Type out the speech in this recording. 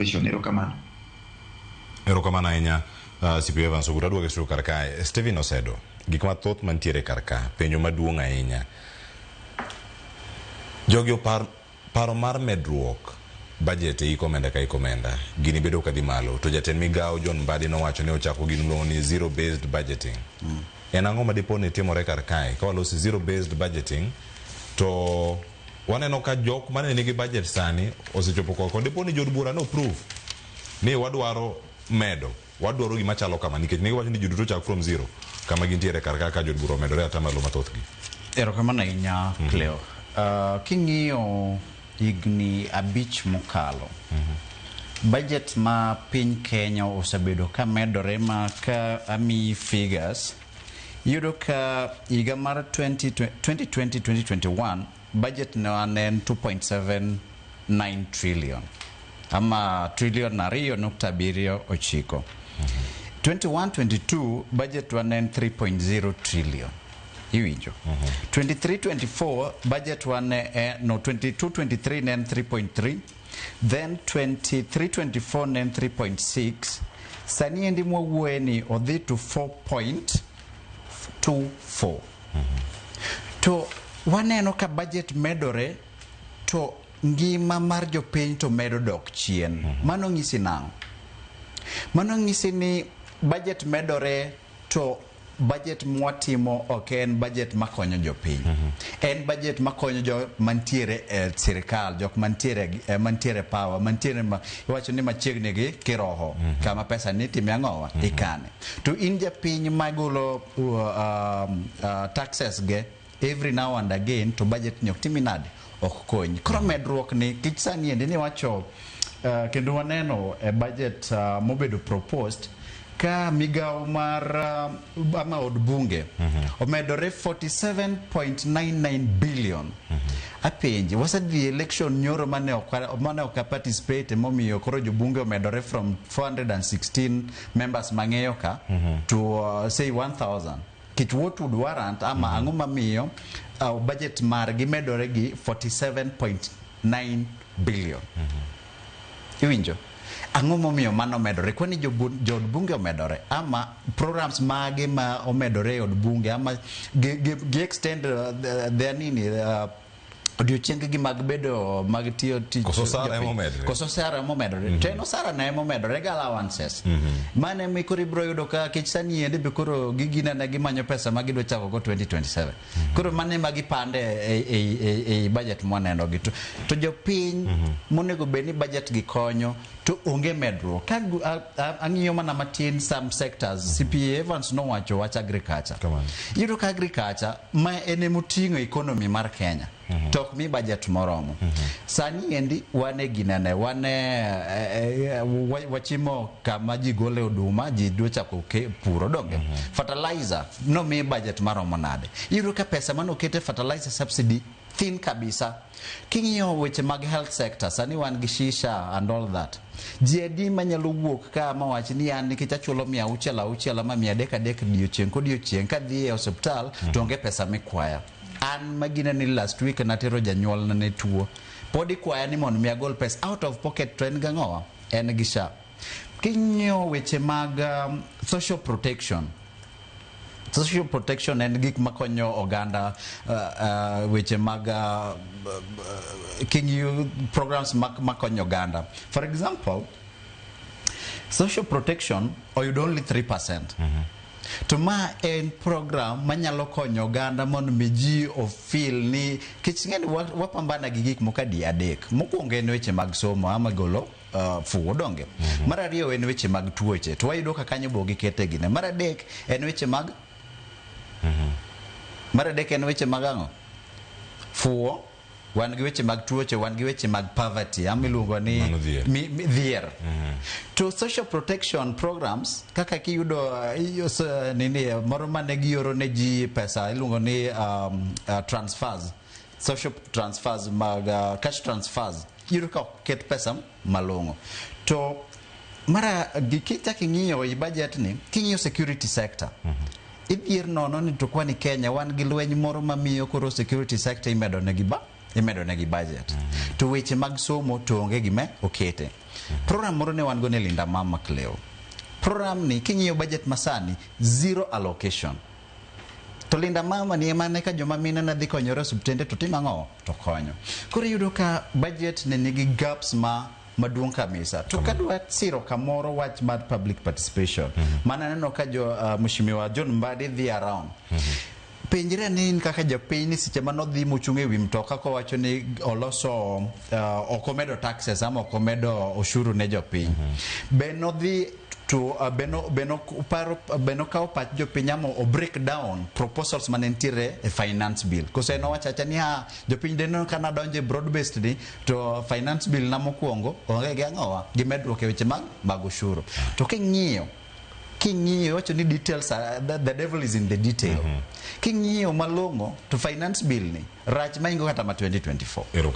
Erokamano. Erokamano ahinya, CPA Evans Ogutu. Aduogo e studio kar kae. Stephen Osedo, gik mathoth mantiere kar ka, penjo maduong' ahinya. Jogi opar paro mar medruok budget e hik omenda ka hik omenda. Gini bedo kadhi malo. To jatend migawo John Mbadi nowacho ni ochako gino miluongo ni zero based budgeting. En ang'o ma dipo ni timore kar kae? Ka waloso zero based budgeting to waneno ka jok mane nigi budget sani osechopo koko. Dipo ni jood bura no approve ni wadwaro medo, wadwaro gima chalo kama nikech ne giwacho ni ji duto chak from zero kama gintiere kar ka ka jood bura omedore atamalo mathothgi. Erokamano ahinya, Cleo. King'iyo higni 5 mokalo, budget ma piny Kenya osebedo ka medore ma ka amiyi figures, iyudo ka higa mar 2020-2021 budget ne en 2.79 trillion ama trillion 2.79. 21-22 budget wa ne en 3.0 trillion. Iwinjo? 23-24 budget wa ne no, 22-23 ne en 3.3, then 23-24 ne en 3.6. Sani endi mwawuoye ni odhi to 4.24. To waneno ka budget medore to ngima mar jopiny to medo dok chien. Mano ng'isi nang'o? Mano ng'isi ni budget medore to budget mwatimo ok en budget makonyo jopiny. En budget makonyo jo mantiere e sirikal, jok mantiere mantiere power, mantiere ma iwacho ni machiegni gi kiroho, kama pesa ni itime ang'owa, ikane. To in japiny magolo taxes ge every now and again, to budget ni ok timi nade, ok konyi. Koro medruok ni kich sani endi ni wacho, kendo waneno e budget mobedo proposed ka migawo mar ama od bunge omedore 47.99 billion. Apenji, wasedhi election nyoro mane ok participate momiyo koro jobunge omedore from 416 members mang'eyo ka to say 1000. Kit what would warrant ama ang'o mamiyo budget margi medore gi 47.9 billion? Iwinjo? Ang'o momiyo mano omedore? Kwani jood bunge omedore ama programs mage ma omedore e od bunge ama gi extend their nini, odiochieng gi mag bedo mag tiyo tich? Koso osara jopiny. Ema omedore? Koso osara ema omedore? To en osara na ema omedore gi allowances mane mi koro ibiro yudo ka kech sani endi be koro giginene gimanyo pesa ma gidwa chako go 2027. Koro mane ma gipande e budget mwaneno gi to jopiny monego bed ni budget gi konyo to onge medruok. Ka ang'iyo mana matin some sectors, CPA Evans nowacho wach agriculture. Kamano. Iyudo ka agriculture ma en emoting'o economy mar Kenya to ok mi budget moromo. Sani endi wan e ginene, wan e wachimo kama ji gole oduma, ji dwa chako puro donge. Fertilizer nomi budget maromo nade? Iyudo ka pesa manokete fertilizer subsidy thin kabisa. King'iyo weche mag health sector, sani wan gi shisha and all that. Ji adi manyalo wuok ka mawach ni an nikech achulo 600 600 ama 300 300 odiochieng' kodiochieng' kadhi e osiptal to onge pesa mikwaya? An magina ni last week natero janyuolna ne tuo, pod ikwaya ni mondo mi agol pesa out of pocket, to en gang'owa, en gi SHA. King'iyo weche mag social protection, social protection en gik makonyo oganda, weche mag king'iyo programs makonyo oganda, for example social protection oyudo only 3%. To ma en program manyalo konyo oganda mondo mi ji ofeel ni kech ng'eni wapambana gi gik moko adi adek. Mokwongo en weche mag somo ama golo fuwo donge. Mar ariyo en weche mag tuoche to wayudo ka kanyo bo gikete gine. Mar adek en weche mag mar adek en weche mag ang'o? Fuwo, wan gi weche mag tuoche, wan gi weche mag poverty ama iluongo ni Mano dhier. Dhier. To social protection programs kaka kiyudo nini moro mane gioro ne ji pesa iluongo ni transfers, social transfers mag cash transfers, iyudo ka ok ket pesa malong'o. To mara gi kichak ing'iyo i budget ni, king'iyo security sector, idhier nono ni to kwani Kenya wan gi lweny moro mamiyo koro security sector imedo negi ba Imedo negi budget. To weche mag somo to onge gima okete. Program moro ne wan go ne Linda Mama Cleo. Program ni king'iyo budget masani, zero allocation. To Linda Mama ni ema ne ka joma mine ne dhi konyore e osiptende to timo ang'o? To konyo. Koro iyudo ka budget ne nigi gaps ma maduong' kabisa. To kadwa siro kamoro wach mar public participation. Mana neno ka jo Mheshimiwa John Mbadi dhi around. Penjre ni in kaka japiny ni seche manodhi mochung' e wi mtoka kowacho ni oloso ok omedo taxes ama ok omedo ushuru ne jopiny. Be nodhi to be no paro be nokawo pach jopiny ama o break down proposals mane nitiere e finance bill koso en owacho acha ni ha jopiny deno ka nadonjo e broad based ni to finance bill na mokwongo onge gi ang'owa gi medruok e weche mag ushuru to king'iyo iwacho ni details are, the devil is in the detail. King'iyo malong'o to finance bill ni rach maingo kata ma 2024. Erokamano.